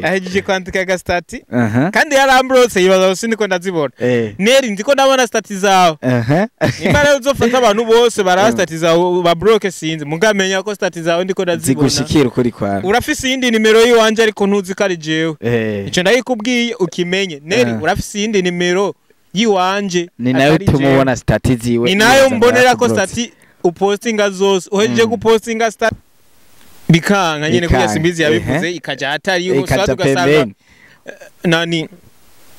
Ahejeje kwandika aga statut kandi yarambrotse, yibaza sindiko ndazibona. Neri, ndiko ndabona statut zawe. Nimba rero uzofata abantu bose bara statut zawe ba bloque, sinzi, mugamenya ko statut zawe ndiko ndazibona. Zigushikira ukuri kwawe. Urafise iyindi nimero yiwanje ariko ntuzi ko ari jewe. Ico ndayikubwiye ukimenye, Neri. Urafise iyindi nimero yiwanje Ni nayo atari jewe. tumubona statut ziwe. Ni nayo yibaza mbonera ko ngo statut upostinga zose uhejeje gupostinga statut bikanka nyene kuya. Bikanka, Simbizi yabivuze ikaja hatariho. Ikaja Swat ugasanga pembeni. nani?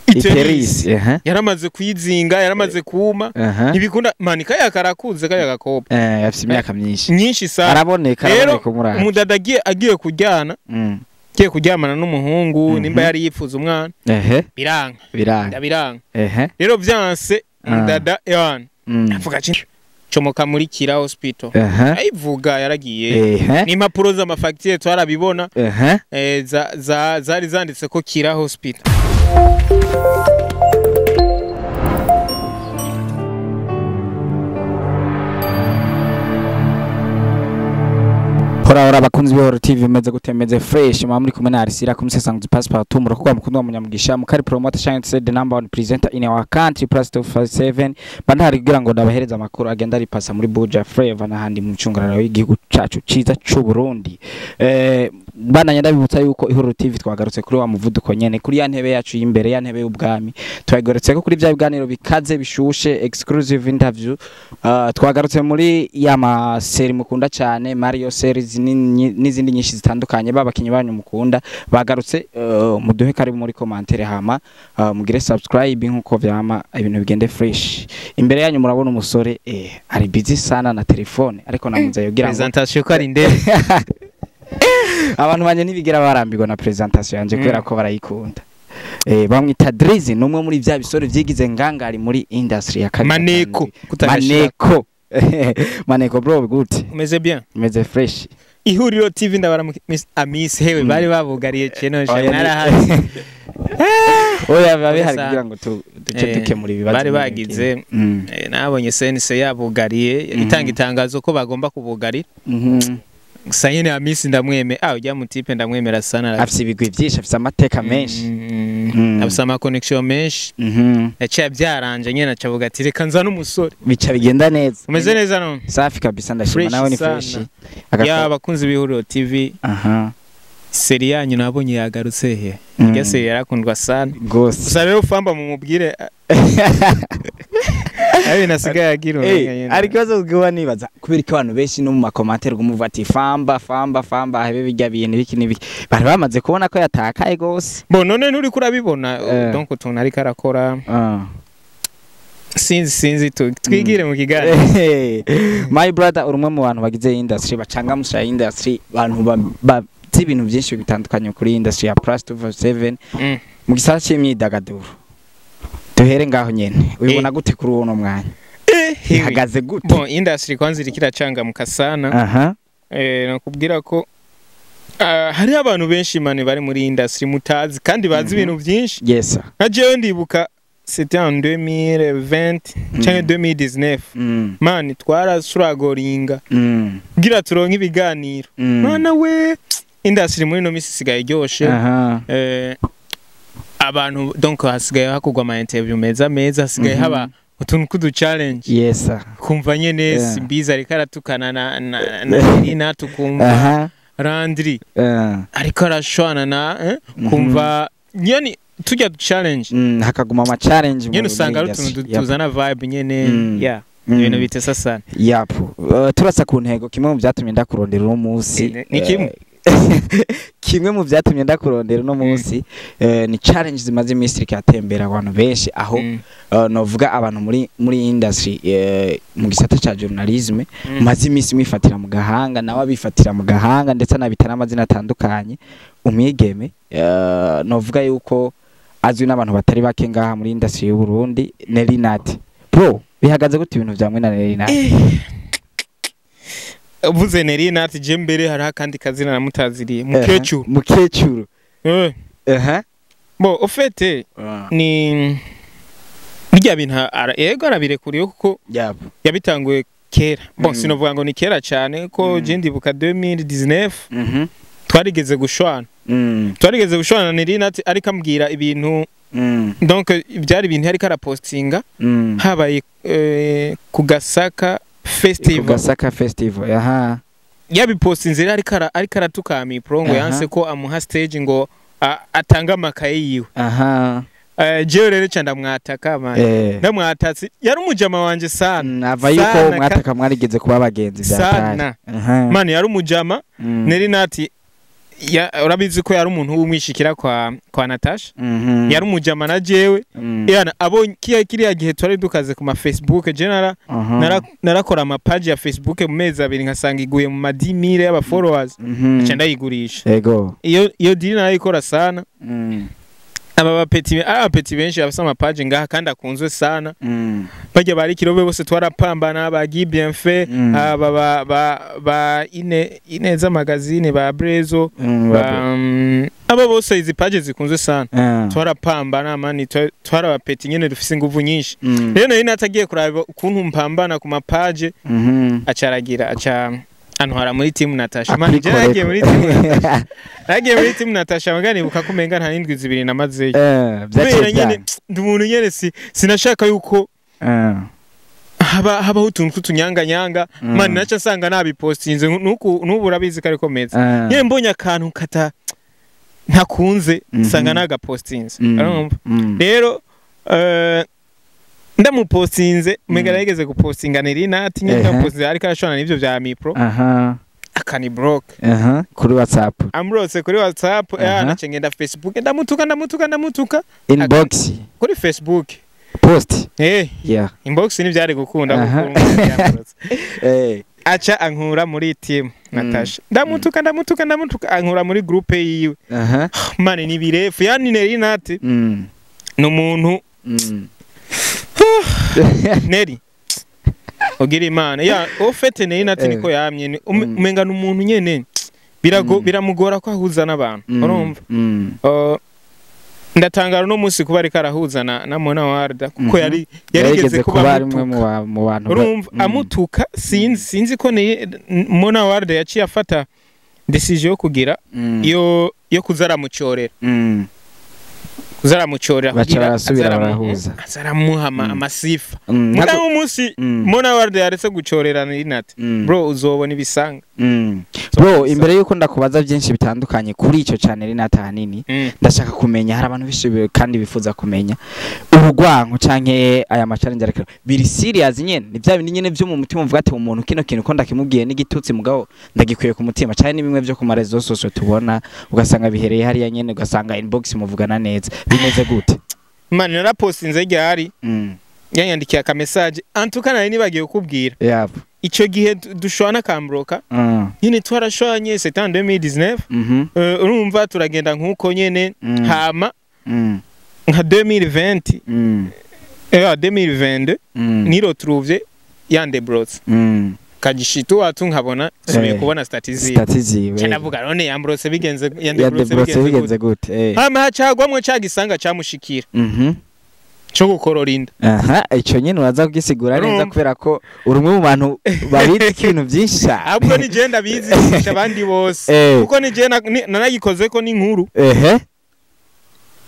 Iterisi, ehe. Yaramaze kwizinga, yaramaze kuma. Ntibikunda mani, kaya karakuze kaya gakobwa. Afise imyaka myinshi. Myinshi sana. Araboneka. Rero Araboneka umuranga. umudada agiye kujyana, agiye kuryamana n'umuhungu, nimba yari yifuza umwana, biranga. Biranga. Biranga. Rero vyanse, umudada ewana avuga ati comoka muri Kira Hospital. Ayivuga yaragiye n'impapuro z'amafagitire twarabibona. Zari zanditse ko Kira Hospital. Hora hora abakunzi b'Ihoro TV, meze gute? Meze fresh? Mwa muri kumwe na Arisira kumusesanguzi passport, murakorwa mukundwa munyamugisha mukari promoter channel, the number one presenter in our country, +257. Bandahari kugira ngo ndabahereza amakuru agenda aripasa muri Buja Flavor n'ahandi mu mcungararo y'igihugu cacu ciza c'u Burundi. Bandanya ndabibutsa yuko Ihoro TV twagarutse kuri wa muvuduko nyene, kuri ya ntebe yacu y'imbere, ya ntebe y'ubwami. Twagarutse ko kuri bya biganiro bikaze bishushe, exclusive interview. Twagarutse muri ya ma série mukunda cyane, Mario series n'izindi nyinshi zitandukanye. Babakinyi banyu mukunda bagarutse. Muduhe karibu muri commentaire, hama mugire subscribe nkuko vyama, ibintu bigende fresh. Imbere yanyu murabona umusore ari busy sana na telefone, ariko namuze yogira ngo Présentation ko ari ndende. Abantu banye ntibigera barambirwa na présentation yanje kubera ko barayikunda. Bamwita Drizzy, ni umwe muri vya bisore vyigize ngangari muri industry ya kabiri. Maneko kutagashira. Maneko, Maneko bro, gute? Umeze bien? Meze fresh. Ihuriro TV ndabara Amis hewe bari babugariye cheno. Oya, mwarahazi. Oya, biba bihari Gusa, kugira ngo duce dukemura ibibazo bari bimwe bagize bimwe. Nabonye CNC yabugariye, itanga itangazo ko bagomba kubugarira. Gusa nyene Amisi ndamweme, ujya mu type ndamwemera sana. Afise ibigwi vyinshi, afise amateka menshi. Afise ama connection menshi. Yaciye abyaranje nyene, acavuga ati reka nzane umusore. Bica bigenda neza. Umeze neza none? Safi kabisa, ndashima. Fresh Nawe ni sana. fresh. Ya abakunzi b'Ihuriro TV, série yanyu nabonye yagarutse he. Irya série yarakundwa sana. Gose. Gusa rero famba mumubwire ayo nasigaye agira umenga nyene. Ari kibazo bwiwa nibaza kubera ko abantu benshi no mu ma commentaires gumuva ati famba famba famba, habe bijya bintu biki n'ibiki, bari bamaze kubona ko yatakaye gose. Bo none nturi kurabibona? Donc utuntu ariko arakora, sinzi, twigire mu kiganiro. My brother, uri umwe mu bantu bagize industry, bacangamusha industry, abantu bazi ibintu byinshi bitandukanye kuri industry ya +257 mu gisata c'imyidagaduro. Duhere ngaho nyene, ubibona gute kuri uno mwanya? Ihagaze gute? Bon, industry kwanza iriko iracangamuka sana. Nakubwira ko hariho abantu benshi mane bari muri industry mutazi kandi bazi ibintu byinshi. Yes sir. Nka jewe ndibuka c'était en 2020 canke 2019, mani twarasuragoringa kugira turonke ibiganiro. Mana we, industry muri ino misi isigaye iryoshe. Abantu donc hasigaye hakorwa ama interview meza meza, hasigaye haba utuntu tw'udu challenge. Yes sir. Kumva nyene Simbizi ariko aratukana na Irina, tukumva Landry ariko arashwana na kumva nyene tujya challenge. Hakaguma ama challenge Nyene usanga ari muri utuntu industry. tuzana vibe nyene. Yeah, ibintu bitesa sana. Yap. Turasa ku ntego, kimwe mu byatumye ndakurondera uno munsi. Ni kimwe? Kimwe mu byatumye ndakurondera uno munsi ni challenge zimaze iminsi iriko iratembera abantu benshi, aho novuga abantu muri industry, mu gisata ca journalisme, maze iminsi mwifatira mu gahanga, nawe abifatira mu gahanga, ndetse anabita n'amazina atandukanye. Umwigeme novuga yuko azwi n'abantu batari bake ngaha muri industry y'u Burundi, Nelly Nat. Bro, bihagaze gute ibintu vya mwe na Nelly Nat? Uvuze Nelly Nat, je mbere hariho akandi kazina namutaziriye, mukecuru. Mukecuru. Bon, au fait ni birya bintu yego arabirekuriye kuko yabitanguye kera. Bon, sinovuga ngo ni kera cyane ko je ndibuka 2019 twarigeze gushwana. Twarigeze gushwana na Nerinati ariko ambwira ibintu, donc byari ibintu yariko arapostinga, habaye ku Gasaka Festival. Ku Gasaka Festival, aha. Yabipostinze rero ariko aratuka Amipro ngo yanse ko amuha stage ngo atanga amakaye yiwe. Aha. Jewe rero ca ndamwataka man. Ndamwatatse, yari umujama wanje sana. Ava yuko mwataka mwarigeze kuba abagenzi byatari. Man yari umujama. Nerinati urabizi ko yari umuntu w'umwishikira kwa Natasha. Yari umujama na jewe. Yana abo kiriya gihe twari dukaze ku ma Facebook general, narakora ama page ya Facebook mu mezi abiri nkasanga iguye mu ma 10000 y'aba followers. Nca ndayigurisha. Yego. Iyo deal narayikora sana. Aba bapeti benshi bafise ama page ngaha kandi akunzwe sana. Bajya bari kirobe bose twarapambana, ba Guy Bienfait, aba ba Ineza magazine, ba Brezo, aba bose izi page zikunzwe sana. Twarapambana mani, twarabapeti nyene dufise inguvu nyinshi. Rero nari natagiye kuraba ukuntu mpambana ku ma page, acaragira aca antwara muri team Natasha. Mani je nagiye muri team Natasha. Nagiye muri team Natasha baganibuka kumenga nta n'indwi zibiri namazeyo. Byaciye nyene ndi umuntu nyene sinashaka yuko habaho utuntu tw'utunyanga nyanga. Mani naca nsanga nabipostinze nubu urabizi ko ariko meza. Nyene mbonye akantu kata ntakunze nsanga nagapostinze. Urumva? Rero ndamupostinze mega yarigeze gupostinga Nerinati nyine ndamupostinze ariko arashona n'ivyo vya Mipro. Akani block. Kuri WhatsApp. Ambrose kuri WhatsApp, nace ngenda Facebook ndamutuka. Inbox. Kuri Facebook. Post. Yeah. Inbox ni byari gukunda gukunda. Aca ankura muri team Natasha. Ndamutuka ankura muri groupe yiwe. Man ni birefu yani Nerinati. Ni umuntu Neri ugira Imana ya ofete Nerinati niko yamye umenga n'umuntu nyene biramugora ko ahuza n'abantu, urumva. Ndatangara no munsi kuba ariko arahuza na Mona Warda kuko yari yarigeze kuba umwe mu bantu, urumva, amutuka. Sinzi ko Mona Warda yaciye afata decision yo kugira yo kuzaramucorera. Kuzaramucorera kugira azaramuhuza azaramuha amasifa. Mugabo umunsi Mona Warda yaretse gucorera Nerinati, bro uzobona ibisanga. Bro, imbere yuko ndakubaza byinshi bitandukanye kuri ico cyane Nerinati ahanini, ndashaka kumenya hari abantu benshi kandi bifuza kumenya urugwanko canke aya ma challenge ariko biri serious nyene, ni bya bindi nyene byo mu mutima uvuga ati umuntu kino kintu ko ndakimubwiye n'igitutsi mugabo ndagikwiye ku mutima, cyane ni bimwe byo ku ma réseaux sociaux tubona ugasanga bihereye hariya nyene, ugasanga inbox muvugana neza. Bimeze gute? Man narapostinze ryari yanyandikiye aka message antuka nari nibagiye kukubwira. Ico gihe dushwana kambroka nyine twarashwanye, c'était en 2019. Urumva turagenda nkuko nyene hama nka 2020 2022 niro trouve yande bros kagishitu atu nkabona subiye kubona statizi cyanavuga none yambrose bigenze yande brose bigenze gute? Hama hacagwamwe cagisanga camushikira cyo gukorora inda. Ico nyene uraza kugisigura neza kubera ko uri umwe mu bantu babizi ibintu byinshi cyane. Ahubwo ni je ndabizi kurusha abandi bose kuko ni je narayikoze ko n'inkuru.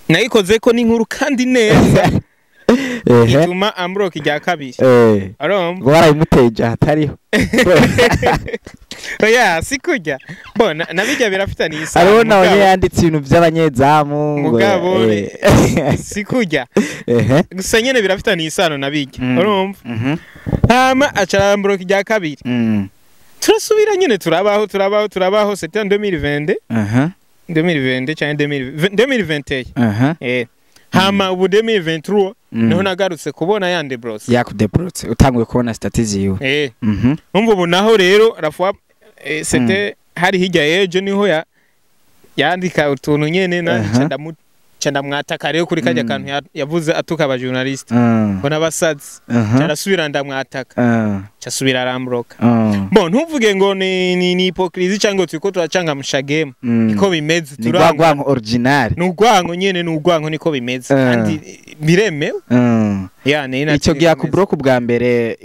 Nayikoze ko n'inkuru kandi neza. Ituma ambroke rya kabiri. Urumva? Ngo barayimuteje hatariho. Oya sikujya. Bona nabijya birafitanye isano. Ariho nawe yanditse ibintu by'abanyezamu mugabo sikujya. Gusa nyene birafitanye isano nabijya. Urumva? Hama acara ambroke rya kabiri. Turasubira nyene turabaho c'était en 2022. 2022 cyangwa 2021. Hama ubu 2023 niho nagarutse kubona yande bros. Yakudebrotse utanguye kubona status yiwe. Umva ubu naho rero rafwa c'était hari hirya ejo niho yandika utuntu nyene na ndamwataka rero kuri kajya kantu yavuze atuka aba journalist ngo nabasazi. Carasubira ndamwataka. Casubira arambroka. Bon, ntuvuge ngo ni hypocrisie cyangwa turiko turacangamusha game. Niko bimeze. Ni rwagwanko original. Ni urwanko nyene, ni urwanko, niko bimeze. Kandi biremewe. Ya, ni Ico gihe akubroka ubwa mbere,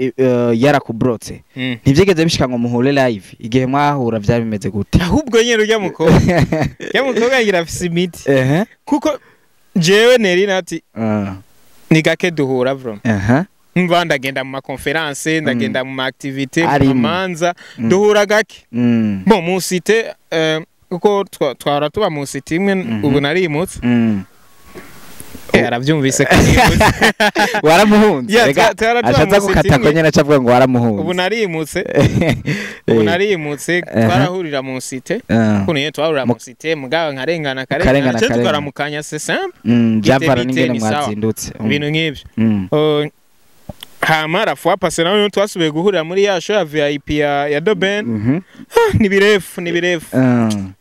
yarakubrotse, ntivyigeze bishika ngo muhure live? Igihe mwahura vyari bimeze gute? Ahubwo nyene urya mukobwa yagira afise imiti, kuko jewe Nelly Nat ni gake duhura, bro. Mva ndagenda mu ma conférences, ndagenda mu ma activités, mu Arimo. manza, duhura gake. Bon, mu cité, kuko twahora tuba mu cité imwe. Ubu narimutse. Aravyumvise ko nimutse. Waramuhunze. Yeah, Rega twahora tuba ashatse mu cité gukata ko imwe. nyene acavuga ngo waramuhunze. Ubu narimutse, ubu narimutse. Twarahurira mu cité, kuno nyene twahurira mu cité, mugabo nkarengana Ukarengana, karengana cyo karengana. tukaramukanya, c'est simple. Byavana Bite, n'ingene ni sawa. mwazindutse. Ibintu nk'ivyo. Hama la fois passée nawe twasubiye guhurira muri ya show ya VIP ya Doben. Ni birefu, ni birefu.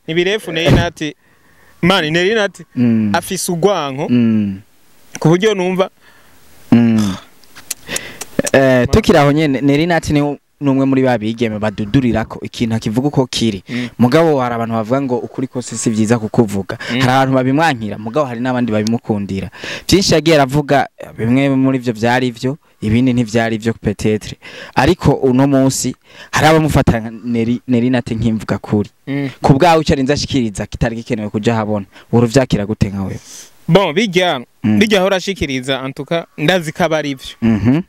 Ni birefu. Nelly Nat, man, Nelly Nat afise urwanko ku buryo numva. Tukiri aho nyene, Nelly Nat ni numwe muri ba bigeme badudurirako ikintu akivuga uko kiri. Mugabo hari abantu bavuga ngo ukuri kose si vyiza kukuvuga. Hari abantu babimwankira, mugabo hari n'abandi babimukundira. Byinshi yagiye aravuga, bimwe muri ivyo vyari vyo, ibindi ntivyari vyo peut-être, ariko uno munsi hari abamufata nka Nelly Nat nk'imvuga kuri. Ku bwawe, icyo arinze ashikiriza kitari gikenewe kuja habona, uruvyakira gute nka wewe? Bon, bijya bijya ahora ashikiriza, en tout cas ndazi ko aba ari ivyo.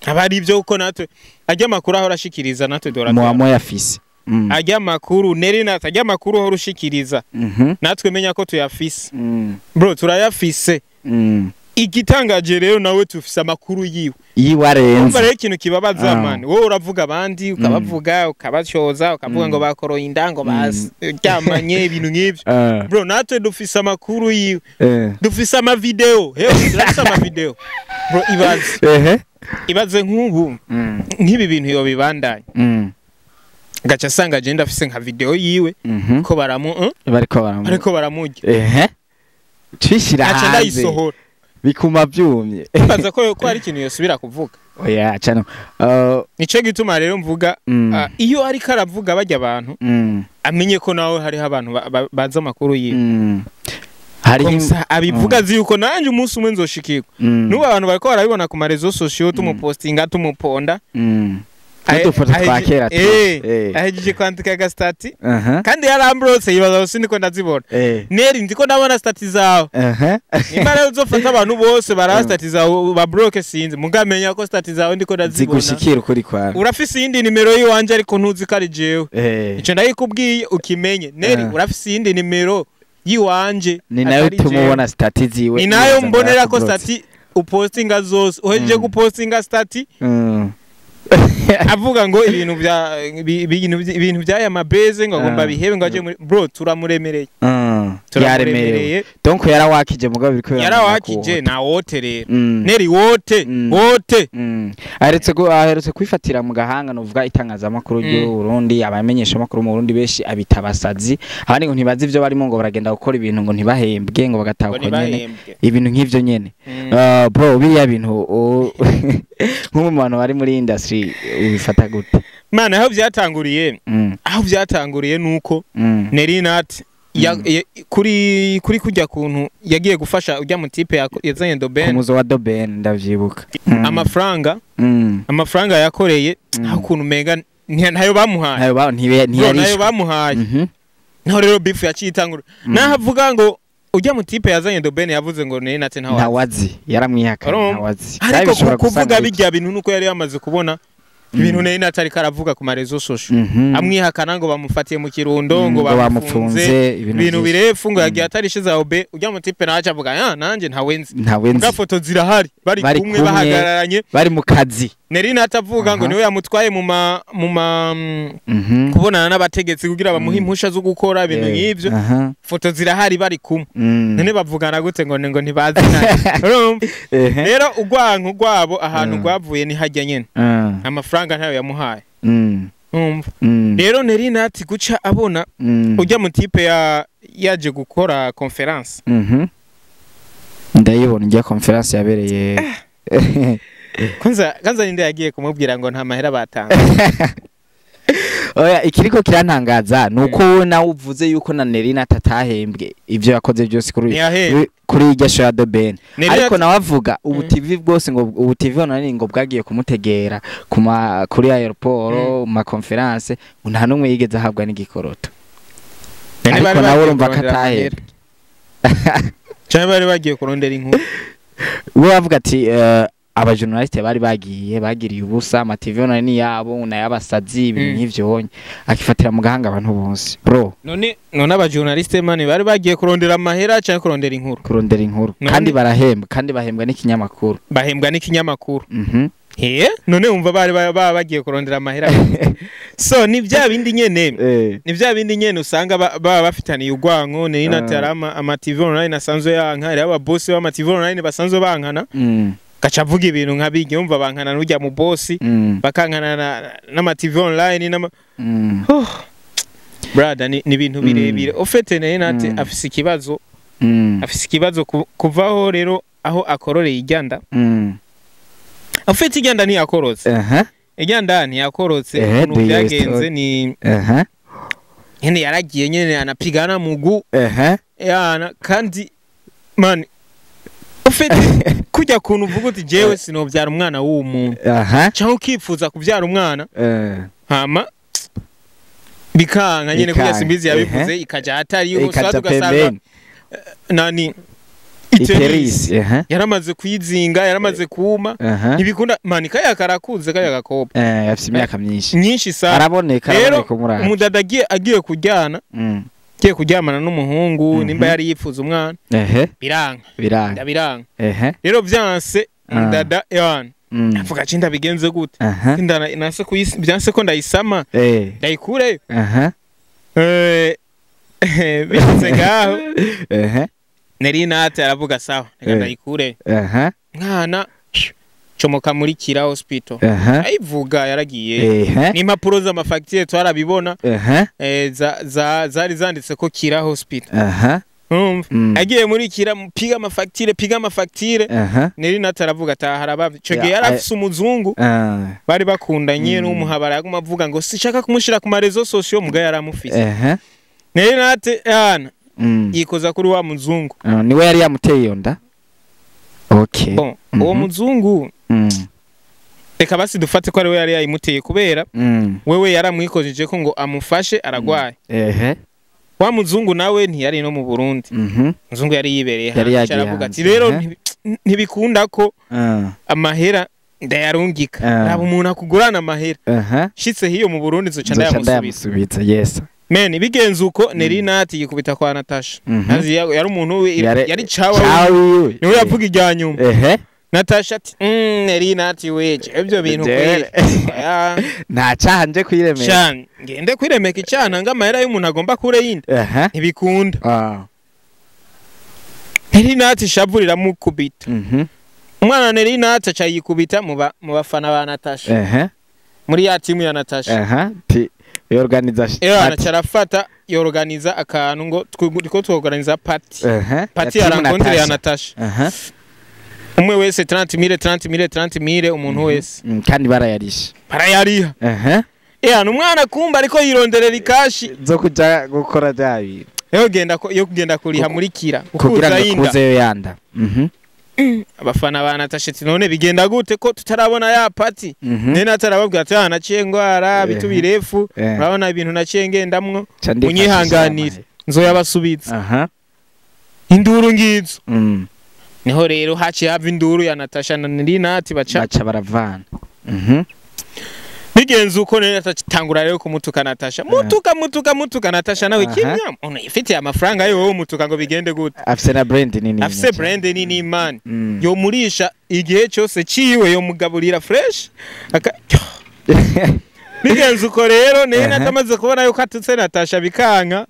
Aba ari ivyo, kuko natwe ajya amakuru ahora ashikiriza natwe dora Muba muyafise. Ajya amakuru Nelly Nat, ajya amakuru uhora ushikiriza, natwe menya ko tuyafise. Bro, turayafise. Igitangaje rero, nawe tufise amakuru yiwe. Yiwe Umva arenze. rero ikintu kibabaza, man, wowe uravuga abandi, ukabavuga, ukabacyoza, ukavuga ngo bakoroye inda, ngo baryamanye, ibintu nk'ivyo. Bro, natwe dufise amakuru yiwe. Dufise amavideo, hewe, turafise amavideo, bro. Ibaze, ibaze nk'ubu nk'ibi bintu yo bibandanya, gaca asanga je ndafise nka video yiwe ko baramu Bariko baramu ariko baramurya, Twishira aca hanze ndayisohora. Bikuma byumye. Ibaza ko hari ikintu yosubira kuvuga. Oya, cano. Nico gituma rero mvuga, iyo ariko aravuga bajya abantu, amenye ko nawe hariho abantu bazi amakuru yiwe. Hariho Comme ça, abivuga azi yuko nanjye umunsi umwe nzoshikirwa. N'ubu abantu bariko barabibona ku ma réseaux sociaux, tumupostinga, tumuponda. N'udufoto twa kera tu. Ahejeje kwandika aga statut, kandi yarambrotse, yibaza ngo sindiko ndazibona. Nelly, ndiko ndabona statut zawe. Nimba rero uzofata abantu bose baraba statut zawe babroke, sinzi, mugamenya ko statut zawe ndiko ndazibona. Zigushikira ukuri kwawe. Urafise iyindi nimero yiwanje, ariko ntuzi ko ari jewe. Ico ndayikubwiye ukimenye, Nelly. Urafise iyindi nimero yiwanje, Ni nayo atari ituma jewe. ubona statut ziwe. Ni nayo Wibaza ngo mbonera ko yarakubrotse. statut upostinga zose uhejeje gupostinga statut avuga ngo ibintu bya ibintu by'aya mabeze ngo agomba bihebe, ngo aje muri. Bro, turamuremereye. Yaremerewe. Turamuremereye. Donc yarawakije, mugabo biriko Yarawakije na wote rero. Nelly, wote, wote. Aherutse kwifatira mu gahanga, novuga itangazamakuru ry'u Burundi, abamenyesha makuru mu Burundi benshi abita abasazi, abandi ngo ntibazi ivyo barimo, ngo baragenda gukora ibintu ngo ntibahembwe, ngo bagataha Ngo uko nyene, ntibahembwe. Ibintu nk'ivyo nyene. Bro, biriya bintu nk'umwe mu bantu bari muri industry ubifata gute? Mana, aho byatanguriye, aho byatanguriye nuko Nelly Nat kuri kujya kuntu yagiye gufasha ujya mu type yazanye Doben. Kumuzo wa Doben, ndavyibuka. Amafaranga, amafaranga yakoreye, aho ukuntu umenga ntayo bamuhaye. Ntayo ba Bro, ntayo ntiyarishwe. bamuhaye. Naho rero beef yaciye itangura, naho avuga ngo ujya mu type yazanye Doben yavuze ngo Nelly Nat ntawe. Ntawazi, yaramwihakanye. Urumva? Ntawazi. Ariko Bishobora kuvuga gusanga bijya bintu nuko yari yamaze kubona ibintu Nelly Nat ariko aravuga ku ma réseaux sociaux, amwihakana ngo bamufatiye mu Kirundo, ngo ngo bamufunze, bamufunze, ibintu ibintu vyinshi. birefu, ngo yagiye atarishe za obe. Ujya mu type nawe aca avuga, ah, nanjye ntawe nzi. Ntawe nzi. Mbwa foto zirahari bari Bari kumwe, kumwe. bahagararanye, bari mu kazi. Nelly Nat avuga ngo niwe yamutwaye mu ma kubonana n'abategetsi kugira bamuhe impusha zo gukora ibintu nk'ibyo. Foto zirahari bari kumwe. None bavugana gute ngo ntibazinanye? Urumva? Rero urwanko rwabo ahantu rwavuye ni hajya nyene, amafaranga ntayo yamuhaye. Urumva? Rero Nelly Nat guca abona ujya mu type ya yaje gukora conférence. Ndayibona ijya conférence yabereye. Kwanza ninde yagiye kumubwira ngo nta mahera batanga? Oya, ikiriko kirantangaza nuko wowe nawe uvuze yuko na Nelly tatahembwe ivyo yakoze byose kuri irya show ya The Ben, ariko nawe avuga ubu TV bwose, ngo ubu TV online ngo bwagiye kumutegera kuma kuri aéroport, ma conférence, ngo nta numwe yigeze ahabwa n'igikoroto. Ariko nawe urumva ko atahembwe. Cyane bari bagiye kurondera inkuru. We avuga ati abajournaliste bari bagiye bagiriye ubusa, ama TV online ni yabo nayabasazi, ibintu nk'ivyo honye akifatira mu gahanga abantu bose, bro. None abajournaliste man bari bagiye kurondera amahera cyangwa kurondera inkuru? Kurondera inkuru, kandi barahembwa, kandi bahembwa n'ikinyamakuru. Bahembwa n'ikinyamakuru. None umva bari bagiye kurondera amahera. So ni bya bindi nyene. Ni bya bindi nyene usanga baba bafitaniye urwanko. Ni natarama ama TV online asanzwe yanka, ari aba boss b'ama TV online basanzwe bankana. Gaca avuga ibintu nka bige, umva bankana n'ujya mu boss, bakankana n'ama TV online n'ama brother, ni ibintu birebire. Ofete naye nati afise ikibazo. Afise ikibazo kuvaho rero aho akororeye ijyanda. Afite ijyanda ntiyakorotse. Ijyanda ntiyakorotse, ukuntu byagenze ni nyene yaragiye nyene anapigana mugu. Yana kandi man ufite kujya kuntu uvuga uti jewe sinobyara umwana w'uwo muntu. Cyangwa ukifuza kubyara umwana. Hama bikanka nyene kujya Simbizi yabivuze ikaja hatari yuko ugasanga nani iterisi yaramaze kuyizinga, yaramaze kuma, ntibikunda mani kaya karakuze kaya gakoba. Afite imyaka myinshi nyinshi sana, araboneka araboneka umuranga. Umudada agiye kujyana, agiye kuryamana n'umuhungu, nimba yari yifuza umwana, biranga biranga. Rero byanse umudada yana avuga ati ndabigenze gute, nase byanse ko ndayisama ndayikureyo. Bigenze ngaho. Nelly Nat aravuga sawa reka ndayikure. Mwana comoka muri Kira Hospital. Ayivuga yaragiye. Ni impapuro z'amafacture twarabibona. Zari zanditse ko Kira Hospital. Agiye muri Kira piga amafacture, piga amafacture. Nelly Nat aravuga ataharaba. Ico gihe yarafise umuzungu. Bari bakundanye n'umuhabara yaguma avuga ngo sishaka kumushira ku marezo sociaux, muga yaramufise. Nelly Nat yana yikoza kuri wa muzungu. Niwe yari yamuteye iyo nda. Okay. Bon, uwo muzungu reka basi dufate ko ari we yari yayimuteye, kubera wewe yaramwikojeje ko ngo amufashe aragwaye. Wa muzungu nawe ntiyari no mu Burundi. Muzungu yari yibereye hanze, aravuga ati rero ntibikunda ko amahera ndayarungika. Raba umuntu akugurana amahera. Shitse hiyo mu Burundi nzoca ndayamusubiza. Yes. Men bigenze uko Nelly Nat yikubita kwa Natasha. Azi yari umuntu yari chawa niwe yavuga ijya nyuma. Natasha ati Nelly Nat weje ibyo bintu kweli. Nta cyaha nje kwiremeka. Cyane ngende kwiremeka icana nga amahera y'umuntu agomba kure yindi. Ntibikunda. Nelly Nat shavurira mukubita. Umwana Nelly Nat aca yikubita mu bafana ba Natasha. Muri ya timu ya Natasha. Yorganiza arafata yorganiza akantu ngo turiko tworganiza party. Party ya rencontre ya Natasha. Umwe wese 30,000 30,000 30,000 umuntu wese. Kandi barayarisha. Barayariha. Umwana kumba ariko yironderera ikashi zo kuja gukora bya. Yo kugenda kuriha muri Kira kugira ngo kuzeyo yanda. Abafana ba Natasha ati none bigenda gute ko tutarabona ya party? Nene atarababwira ati naciye ngwara bitu birefu, urabona ibintu naciye ngendamwo, munyihanganire nzoyabasubiza. Induru ngizo. Niho rero haciye hava induru ya Natasha na Nelly Nat baca baravana. Bigenze uko Nelly Nat tangura rero kumutuka Natasha. Mutuka Natasha nawe kimya. Ifite amafaranga yo wowe mutuka ngo bigende gute? Afise na brand nini. Afise brand nini man. Yo murisha igihe cyose ciwe, yo mugaburira fresh. Bigenze uko rero Nelly Nat amaze kubona yuko atutse Natasha bikanka.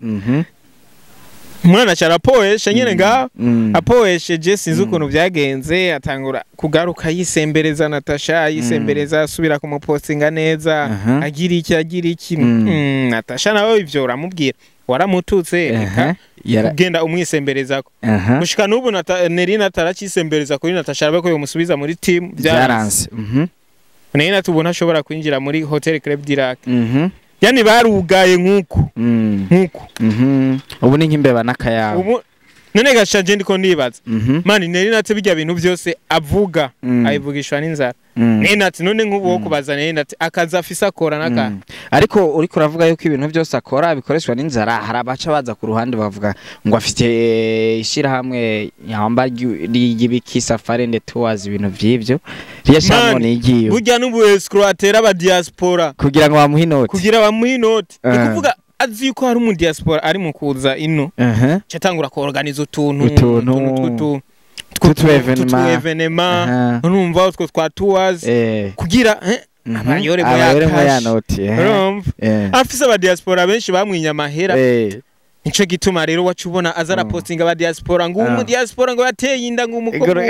Mwana cyarapoesha nyene ngaho. Apoesheje sinzi ukuntu byagenze, atangura kugaruka yisembereza Natasha, yisembereza asubira kumupostinga neza, agira iki. Natasha nawe ivyo uramubwira Waramututse, ugenda umwisemberezako. Gushika n'ubu Neri nataracisembereza kuri Natasha arabe ko yomusubiza muri team, byaranze. Neri natubona ashobora kwinjira muri Hotel Club d'Irak. Yani barugaye nkuko. Nkuko. Ubu ni nk'imbeba n'akayabo. Ubu none gashanje ndiko ndibaza. Mani Neri nate bijya bintu byose avuga, ayivugishwa n'inzara. Neri nati none nkubu wo kubaza Neri nati akaza afisa akora naka. Ariko uriko uravuga yuko ibintu byose akora bikoreshwa n'inzara, hari abaca baza ku ruhande bavuga ngo afite ishira hamwe yamba ry'ibiki safari and tours ibintu vy'ivyo. Riya shamo ni igiyo. Burya n'ubu escrow atera aba diaspora kugira ngo bamuhe inoti. Kugira bamuhe inoti. Ni kuvuga azi yuko hari umu diaspora ari mu kuza ino. Chatangura ko organize utuntu evenement urumva utwo twa tours kugira abayore mu ya noti. Urumva afise aba diaspora benshi bamwinya amahera. Nico gituma rero wacu ubona azara postinga aba diaspora ngo umu diaspora ngo yateye inda ngo umukobwa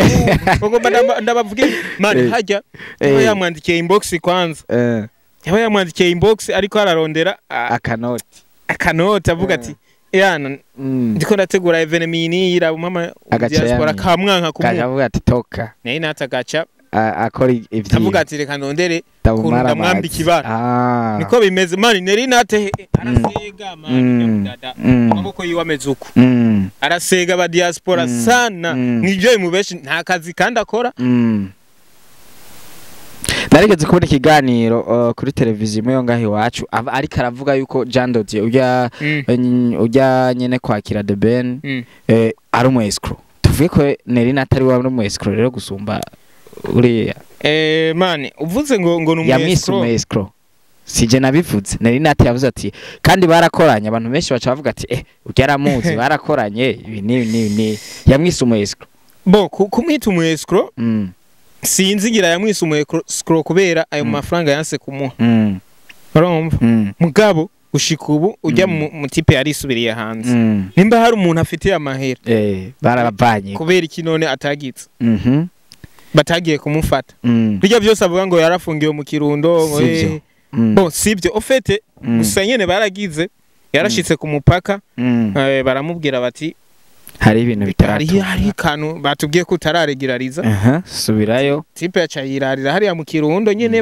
ngo ndabavuge man hajya yamwandikiye inbox kwanza. Yaba yamwandikiye inbox ariko ararondera akanoti avuga ati yana ndiko ndategura evenement ni yirabo mama diaspora kamwanka kumuha avuga ati toka naye natagaca akora ivyo avuga ati reka ndondere ndamwambika ibara. Niko bimeze man Neri nate arasega man dada amaboko yiwe ameze uko arasega ba diaspora sana nivyo bimubeshi nta kazi kandi akora. Narigeze kubona ikiganiro kuri televiziyo imwe yo ngaho iwacu ariko aravuga yuko Jean Dodier ujya nyene kwakira The Ben ari umu escrow. Tuvuge ko Neri atari wa umu escrow rero gusumba uriya. Man uvuze ngo ni umu escrow. Sije nabivuze. Neri nati yavuze ati kandi barakoranye abantu benshi baca bavuga ati ujya aramuzi barakoranye ibi ni yamwise umu escrow. Bo kumwita umu escrow sinzi ngira yamwise umu escrow kubera ayo mafaranga yanse kumuha. Urumva? Mugabo gushika ubu ujya mu tipe yarisubiriye hanze. Nimba hari umuntu afitiye amahera barabavanye kubera iki none atagitse. Batagiye kumufata. Bijya byose avuga ngo yarafungiwe mu Kirundo Bon sibyo ofete gusa nyene baragize yarashitse ku mupaka baramubwira bati hari ibintu bitaratu hari kanu batubwiye ko utararegirariza. Subirayo tipe yacayirarira hariya mu Kirundo nyene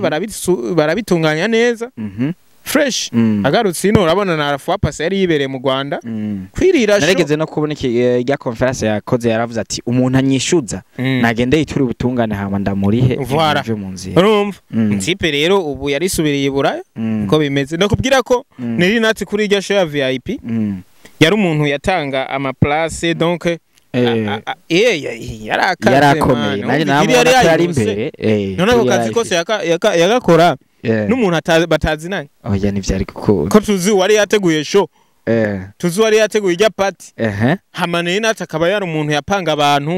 barabitunganya neza. Fresh agarutse ino urabona na Arafu pasi yari yibereye mu Rwanda kwirira. Narigeze no kubona iki rya conference yakoze yaravuze ati umuntu anyishuza nagende yiture ubutungane hama ndamurihe ivyo mu nzira. Urumva tipe rero ubu yarisubiriye Buraya uko bimeze ndakubwira ko Neri nati kuri irya show ya VIP yari umuntu yatanga ama place donc yarakomeye nanjye namubona yari imbere none ako kazi kose yagakora n'umuntu batazinanye. Oya nivyari gukunda ko tuzi wari yateguye show tuzi wari yateguye ijya party hama Neri nati akaba yari umuntu yapanga abantu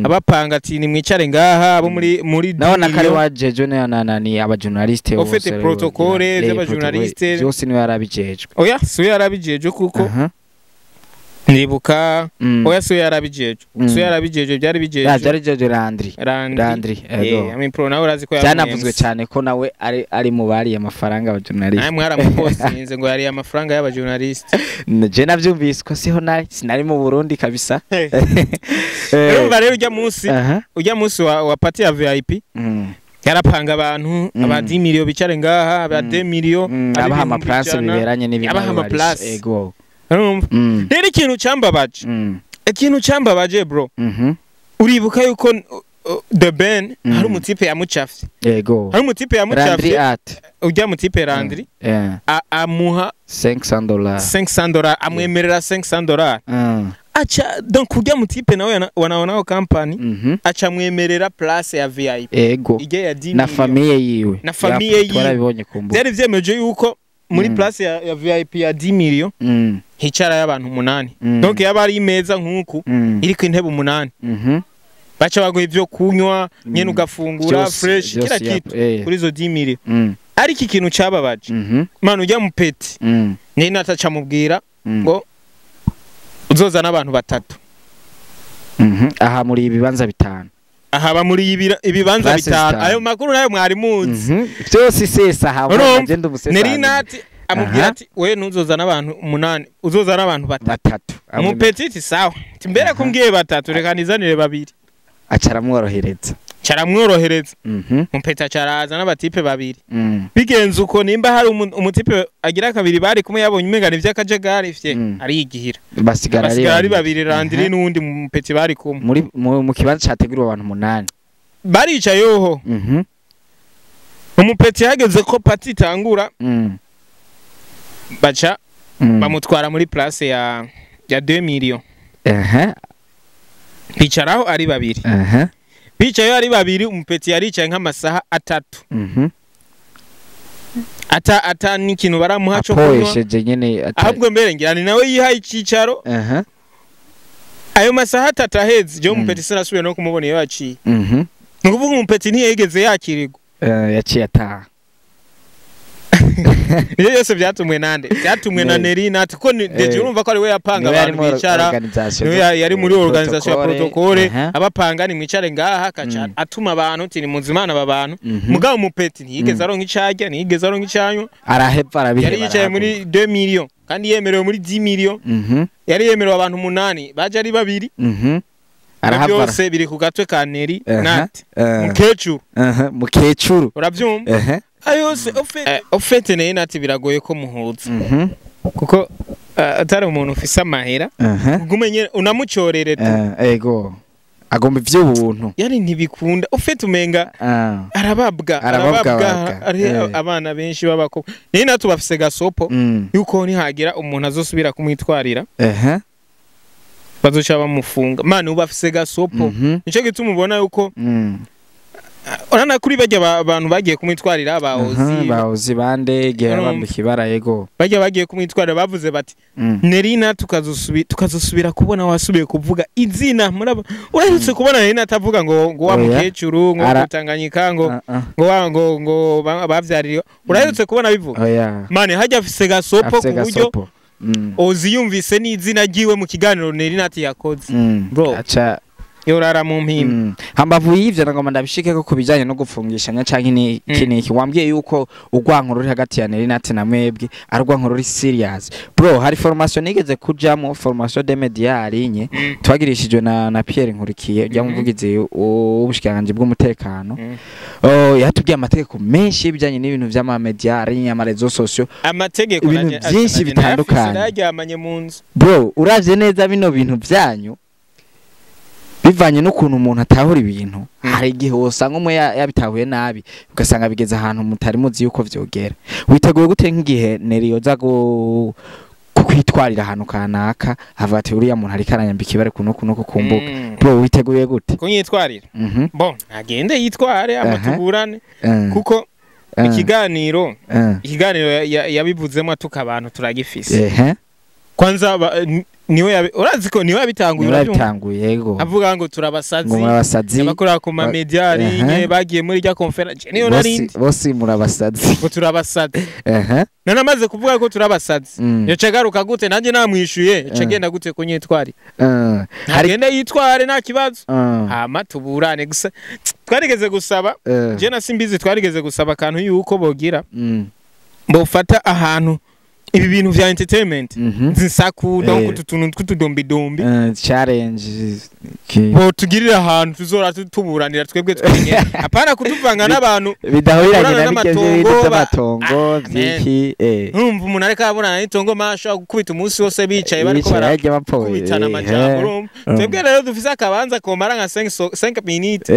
abapanga ati ni mwicare ngaha abo muri nabona kare wajeje nani aba journaliste bose ofite protocole z'aba journaliste byose niwe yarabijejwe. Oya si yarabijejwe kuko ndibuka oya si yarabijejwe si yarabijejwe byari bijeje byari bijeje Landry ego ami pro nawe urazi ko byanavuzwe cyane ko nawe ari mu bari amafaranga aba journaliste. Nawe mwaramupostinze ngo yari amafaranga y'aba journaliste. Je navyumvise ko siho nari sinari mu Burundi kabisa. Urumva rero ujya munsi wa party ya VIP yarapanga abantu aba 10 million bicare ngaha aba 2 million abaha ama place biberanye n'ibintu abaha ama place ego. Urumva rero ikintu cyambabaje ikintu cyambabaje bro uribuka yuko The Ben hari umutipe yamucafye. Yego hari umutipe yamucafye ujya mutipe Landry amuha $500 $500 amwemerera $500 acha donc ujya mutipe nawe wanaonao company acha mwemerera place ya VIP ego ijya ya 10 na famille yiwe na famille yiwe twarabibonye kumbu byari vyemeje yuko muri place ya VIP ya 10 million hicara y'abantu 8 donc yaba ari imeza nkuku iriko intebe 8 baca baguha ivyo kunywa nyene ugafungura fresh kila kitu kuri izo 10 million. Ariko ikintu cababaje man ujya mu peti ni nataca mubwira ngo uzoza n'abantu batatu aha muri ibibanza bitanu aha ba muri ibibanza bitanu ayo makuru nayo mwari muzi byose sesa aha ngende umusesa Neri nati Amubwira ati we ntuzozana abantu 8, uzozana abantu batatu. Umupetiti sawa. Timbere kumbwiye batatu reka nizanire babiri. Acaramworohereza. Caramworohereza. Umupeta caraza n'abatipe babiri. Bigenze uko nimba hari umutipe agira kabiri bari kumwe yabonye umengana ivy'akajagari fye arigihira. Basigara ari babiri Landry n'uwundi mupeti bari kumwe. Muri mu kibanza categuriwe abantu 8. Baricayeho. Umupeti yageze ko party itangura. Baca bamutwara muri place ya 2 millions. Bicaraho ari babiri. Bicaye ari babiri umupeti yaricaye nk'amasaha 3. Ata n'ikintu baramuha cyo kunywa. Apoyesheje nyene ahubwo mbere ngira ni nawe yihaye icicaro. Ayo masaha 3 aheze je umupeti sinasubiye no kumubona iyo yaciye. Nukuvuga umupeti ntiyigeze yakirirwa. Yaciye ataha. Niyo yose byatumwe nande? Byatumwe na Nelly Nat ko deje urumva ko ari we yapanga abantu bicara. Niwe yari muri organisation ya protocole abapanga ni mwicare ngaha kaca atuma abantu uti ni muzimana aba bantu. Mugabo umupeti ntiyigeze aronka icarya, ntiyigeze aronka icanywa. Arahepfa arabiheba. Yari yicaye muri 2 millions kandi yemerewe muri 10 millions. Yari yemerewe abantu 8 baje ari babiri. Arahava. Byose biri ku gatwe ka Nelly Nat. Mukecuru. Mukecuru. Uravyumva? Ayose ofete Nelly Nat biragoye ko muhuza. Kuko atari umuntu ufise amahera. Ugumenye unamucorere tu. Ego. Agomba ivy'ubuntu. Yani ntibikunda. Ofete umenga arababwa ari abana benshi babako. Nelly Nat bafise gasopo yuko nihagira umuntu azosubira kumwitwarira. Bazoca bamufunga. Mane ubafise gasopo. Nico gituma ubona yuko urana kuri bajya abantu bagiye kumwitwarira abaozi bande gihe bambikibara yego. Bajya bagiye kumwitwarira bavuze bati Nelly Nat tukazosubira kubona wasubiye kuvuga izina muraba urahutse kubona Nelly Nat avuga ngo wa mukecuru ngo kutanganyika ngo ngo ngo bavyaririye urahutse kubona bivuga. Mane hajya afise gasopo ku buryo Ozi yumvise n'izina ryiwe mu kiganiro Nelly Nat yakoze. Bro acha yorara mu mpimba. Hambavu y'ivyo ngoma ndabishike ko kubijanye no gufungishanya canke n'iki niki wambwiye yuko urwanko ruri hagati ya Nelly Nat na mwebwe ari urwanko ruri serious. Bro hari formation nigeze kujamo, formation de media arinye twagirishijwe na Pierre Nkurikiye rya muvugizi w'ubushikiranganje bw'umutekano. Yatubwiye amategeko menshi y'ibijanye n'ibintu vy'ama media arinye ama réseaux sociaux, amategeko ibintu byinshi bitandukanye. Naryamanye mu nzu. Bro uravye neza bino bintu vyanyu bivanye n'ukuntu umuntu atahura ibintu, hari igihe wosanga umwe yabitahuye nabi ugasanga bigeze ahantu mutari muzi yuko vyogera. Witeguye gute nk'igihe Nelly yoza kukwitwarira ahantu kanaka hava ati uriya muntu ariko aranyambika ibare kuno kuno kumbuga? Bro witeguye gute kunyitwarira? Bon agende yitware amatuburane kuko ikiganiro yabivuzemo atuka abantu turagifise. Kwanza niwe urazi ko niwe yabitanguye yego avuga ngo turabasazi abakora ku ma media ari bagiye muri rya conference niyo narindi bose murabasazi ngo turabasazi. Nanamaze kuvuga ko turabasazi yoca garuka gute nanjye namwishuye yoca genda gute kunyitwari agende yitware nta kibazo hama tuburane gusa. Twarigeze gusaba je na Simbizi twarigeze gusaba akantu yuko bogira bofata ahantu ibi bintu vya entertainment nzisaku donc utuntu tw'utudombi challenge bo tugirira ahantu tuzora tuburanira twebwe twenyene apana kutuvanga n'abantu bidahuranye n'amatongo vyiki urumva umuntu ariko aburana n'itongo masha gukubita umunsi wose bicaye bariko barakubitana amajambo. Twebwe rero dufise akabanza komara nka 5 minutes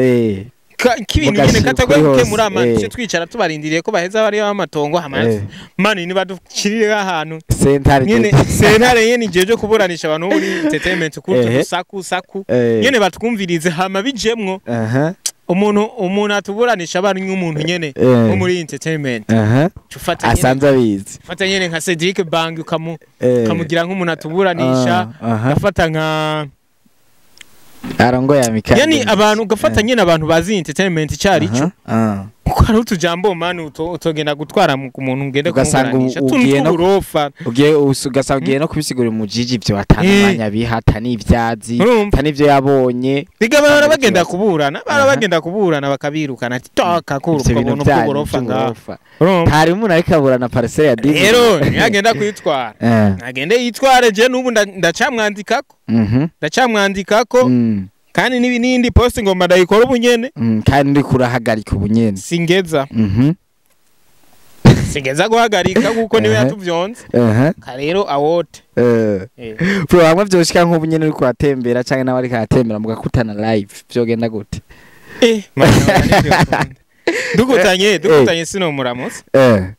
kibintu nyene katagwe gukemura amanje twicara tubarindiriye ko baheza bari amatongo hamaze mani niba dukirire ahantu sentare nyene sentare nyene jeje kuburanisha abantu muri entertainment kuri saku nyene batwumvirize hama bijemwo umuntu atuburanisha abantu nk'umuntu nyene wo muri entertainment ufata asanze abizi ufata nyene nka Cedric Bang ukamugira nk'umuntu atuburanisha afata nka arongo ya mikali yani abantu ugafata nyene abantu bazi entertainment cyari cyo Kuko hari utujambo mani utogenda gutwara ku muntu ngende Ugasanga kumuburanisha ugiye no- urofa Ugiye ugasanga ugiye no kubisigurira umujiji ivyo atanumanya bihata n'ivyazi Urumva? ata n'ivyo yabonye. Biga bahora Usanga bagenda ikibazo. kuburana, bahora bagenda kuburana bakabirukana ati toka kura Ivyo ubwo bintu buntu byanyu bw'uburofa ngaho. vy'uburofa. Urumva? Ntari umuntu ariko aburana parcelle ya dini. Rero ntiyagenda kwitwara, agende yitware. Je n'ubu ndacamwandikako, ndacamwandikako. Kandi n'ibi n'indi post ngomba ndayikora ubu nyene. Kandi uriko urahagarika ubu nyene. Singeza, singeza guhagarika kuko niwe yatuvyonze. Rero awote. Bro, hamwe vyoshika nk'ubu nyene uriko uratembera canke nawe ariko aratembera mugakutana live, vyogenda gute? Eh, mana, nivyo dukutanye, dukutanye sinomuramutsa.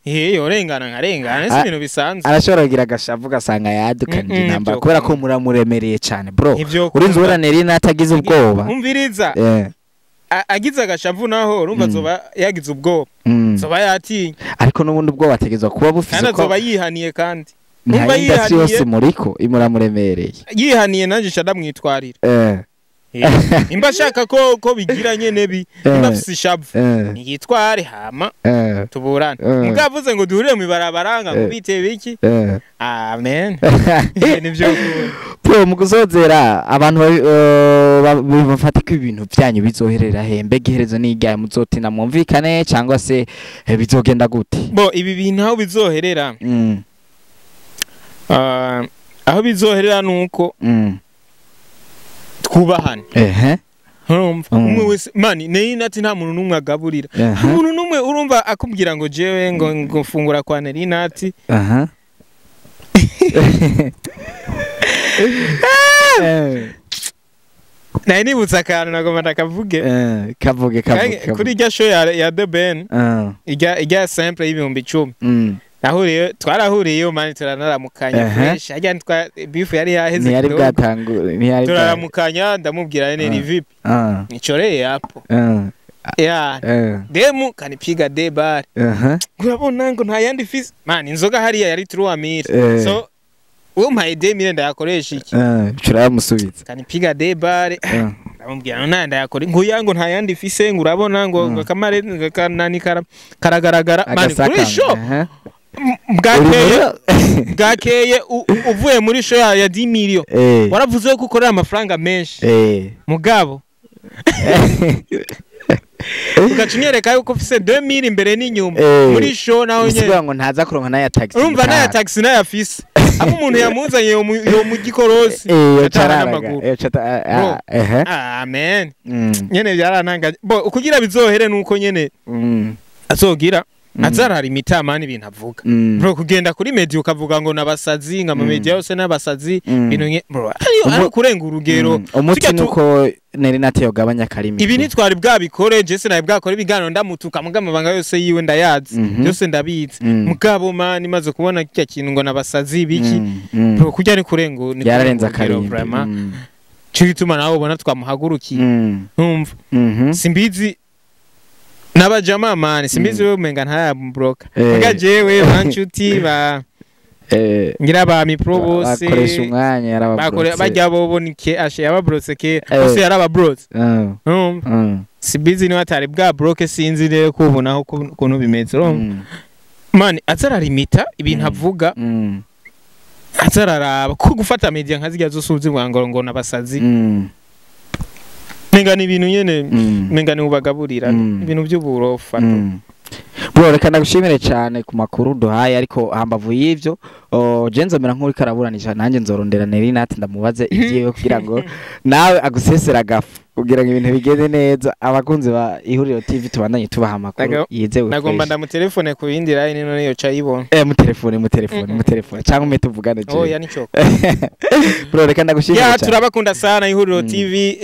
Eh, yorengana nkarengana, si ibintu bisanzwe. Arashobora kugira agashavu ugasanga yadukanije intambara Nivyo kubera ko muramuremereye cane, bro. Nivyo. Urinze ubona Nerina atagize ubwoba. Umviriza, agize agashavu naho urumva azoba yagize ubwoba, azoba yatinye. Ariko n'ubundi ubwoba ategerezwa kuba bufise Kandi ko azoba yihaniye kandi. nta Numva yindi si yose yihaniye. muriko imuramuremereye. Yihaniye nanjye nca ndamwitwarira. Imba ashaka ko bigira nyene bi imba afise ishavu, yitware hama tuburane. Mugabo avuze ngo duhurire mw'ibarabara ngo bite biki, amen, nivyo. Bro, mu gusozera, abantu bafata ko ibintu byanyu bizoherera he? Mbega iherezo ni iryahe? Muzotinda mwumvikane cyangwa se bizogenda gute? Bo ibi bintu aho bizoherera, aho bizoherera nuko twubahane. Urumva, umwe wese mani Neri ati nta muntu n'umwe agaburira, umuntu n'umwe. Urumva akubwira ngo jewe ngo fungura kwa Nerinati. Nari nibutse akantu nagomba ndakavuge. Kavuge, kavuge. Kandi Kavuge. Kuri irya show ya The Ben, irya simple y'10,000, nahuriye, twarahuriyeyo mani, turanaramukanya fresh. Harya beef yari yaheze Ntiyari kidogo. bwatangure, ntiyari Turaramukanya, ndamubwira nene vipi, nichoreye hapo ya demu kanipiga de bar, urabona ngo nta yandi fisi man, inzoga hariya yari 3000. So umpaye 2000 ndayakoresha iki? Turayamusubiza. Kanipiga de bar, ndamubwira ngo ndayakora ngo ya ngo nta yandi fise, ngo urabona ngo ngo kamare ngo kanani karagaragara man kuri show. Bwakeye, bwakeye uvuye muri show ya 10 million, waravuze ko ukorera amafaranga menshi, mugabo ugaca unyereka yuko ufise 2000 imbere n'inyuma muri show naho nyene. Bisigura ngo ntaza kuronka n'aya taxi. Urumva n'aya mutaha. Taxi n'ayafise, aho umuntu yamuzanye yo mu gikorosi Yo ataha cararaga. n'amaguru. Yo Bro. Amen. Nyene byarantangaje. Bo kugira bizohere nuko nyene azogira azarara imitamani ibintu avuga. Bro, kugenda kuri media ukavuga ngo nabasazi, ngo ama media yose n'abasazi, ibintu bro ari kurenga urugero. Umuti Tujya nuko Neri Nati yogabanya akarimi. Ibi ntitwari bwabikore, je sinari bwakore ibiganiro ndamutuka, muga amabanga yose yiwe ndayazi, byose ndabizi. Mugabo man, imaze kubona kirya kintu ngo nabasazi biki, bro, kurya ni kurenga, ni Yararenze kurenga urugero, akarimbi. vraiment. Cyo gituma nawe ubona twamuhagurukiye. Ntumva, simbizi n'abajama man, simbizi wewe umenga ntayambroka. Muga jewe ba nshuti ba ngira ba mipro bose bakoresha umwanya bakore yarababrotse. bajya bobo ni ke ashe yababrotse ke bose yarababrotse. Urumva, simbizi niba atari bwa broke, sinzi rero ko ubu naho ukuntu bimeze, urumva, man azararimita ibintu avuga, azararaba ko gufata media nka zirya zose uzi ngo n'abasazi, menga ni ibintu nyene, menga ni ubagaburira ibintu by'uburofa. Bro, reka ndagushimire cyane ku makuru duhaye, ariko hambavu y'ivyo, je nzomera nk'uriko araburanisha, nanjye nzorondera Neri Nati ndamubaze ibyiwe kugira ngo nawe agusesera agafu kugira ngo ibintu bigende neza. Abakunzi ba Ihuriro TV tubandanye tubaha amakuru yizewe Nagomba fresh. ndamutelefone ku yindi line none yoca ayibona. Mutelefone, mutelefone, mutelefone cyangwa umpe tuvugane jewe. Oya, nico. Bro, reka ndagushimire Ya cyane. Turabakunda sana Ihuriro TV.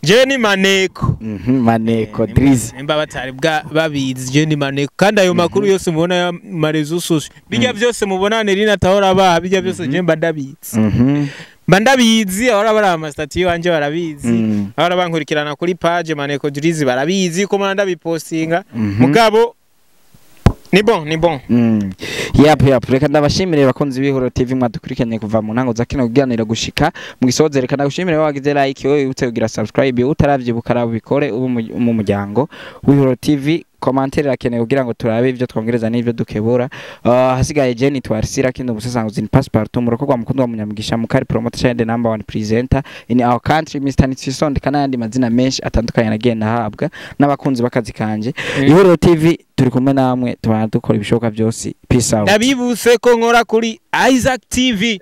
Jewe ni Maneko. Maneko Drizzy. Nimba batari bwa babizi, jewe ni Maneko, kandi ayo makuru yose mubona ya ma réseaux sociaux, bijya byose mubona Nerina atahora abaha, bijya byose jewe mba ndabizi. Mba ndabizi, ahora bari ama statuts wanje barabizi, ahora bankurikirana kuri page Maneko Drizzy barabizi ko mba ndabipostinga. Mugabo Ni bon, ni bon. Yap, reka ndabashimire bakunzi b'Ihuriro TV mwadukurikiranye kuva mu ntango za kino kiganiro gushika mu gisoze. Reka ndagushimire wagize like, wowe wibutse kugira subscribe, utaravyibuka arabikore ube mu muryango w'Ihuriro TV. Commentaire irakenewe kugira ngo turabe ivyo twongereza n'ivyo dukebura. Hasigaye je nitwa Arsira Kindo Musasanguzi ni Passepartout murokogwa mukundwa wa Munyamugisha Mukari promoter and the number one presenter in our country, Mr Nitsison, n'ayandi mazina menshi atandukanye nagiye nahabwa n'abakunzi b'akazi kanje. Ihuriro TV turi kumwe namwe, tubana dukora ibishoboka byose. Peace out. Ndabibutse ko nkora kuri Isaac TV.